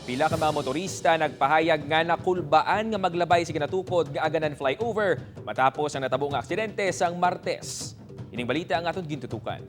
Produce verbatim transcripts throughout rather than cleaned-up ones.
Pila ka mga motorista nagpahayag nga nakulbaan nga maglabay sa ginatukod nga Aganan flyover matapos ang natabo nga aksidente sang Martes. Ining balita ang aton gintutukan.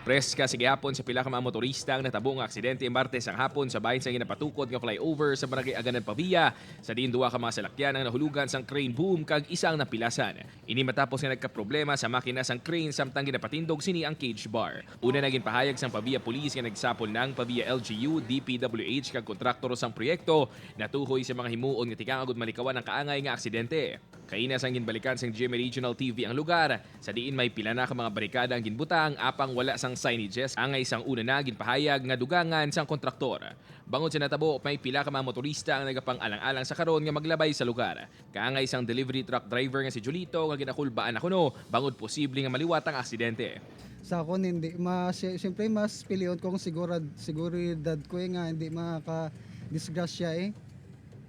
Preska sa gihapon sa pila ka mga motorista ang natabo nga aksidente Martes ang hapon sa bahin sang ginapatukod nga flyover sa Barangay Aganan Pavia, sa diin duha ka mga salakyan ang nahulugan sang crane boom kag isa ang napilasan. Ini matapos nga nagkaproblema sa makina sang crane samtang ginapatindog sini ang cage bar. Una na ginpahayag sang Pavia Police nga nagsapol na ang Pavia L G U, D P W H kag kontraktor sang proyekto natuhoy sa mga himuon nga tikang agud malikawan ang kaangay nga aksidente. Kaina sang ginbalikan sang G M A Regional T V ang lugar, sa diin may pila na ka mga barikada ang ginbutang apang wala sang signages angay sang una na ginpahayag nga dugangan sang kontraktor. Bangod sa natabo, may pila ka mga motorista ang nagapang-alang-alang sa karon nga maglabay sa lugar. Kaangay sang delivery truck driver nga si Julito nga ginakulbaan na kuno bangod posible nga maliwat ang aksidente. Sa akon, hindi. Mas, si-, siyempre, mas pilion kong sigurad-, seguridad ko, eh, nga hindi makadisgrasya, eh.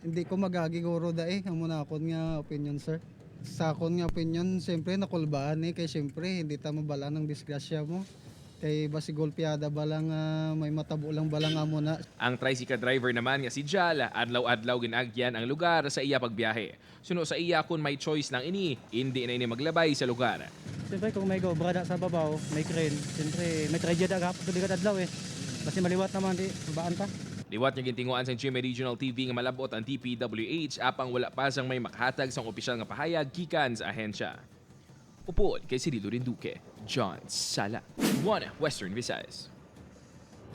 Hindi ko magagiguro da, eh. Amo na akon nga opinion, sir. Sa akon nga opinion, siyempre, nakulbaan, eh. Kay siyempre, hindi ta mabal-an ang disgrasya mo. Kay basi golpeada ba lang, ah, may matabo lang ba lang amo na. Ang tricycle driver naman nga si Jal, adlaw-adlaw gin-agyan ang lugar sa iya pagbiyahe. Suno sa iya, kon may choice lang ini, indi na ini maglabay sa lugar. Siyempre, kung may gaobra da sa babaw, may crane, siyempre, may tragedya da gahapon sa bigat adlaw, eh. Basi maliwat naman, di, babaan ta. Liwat nga gintinguan sang G M A Regional T V nga malab-ot ang D P W H, apang wala pa sang may makahatag sang opisyal nga pahayag gikan sa ahensya. Upod kay Cirilo Rinduque, John Sala, One Western Visayas.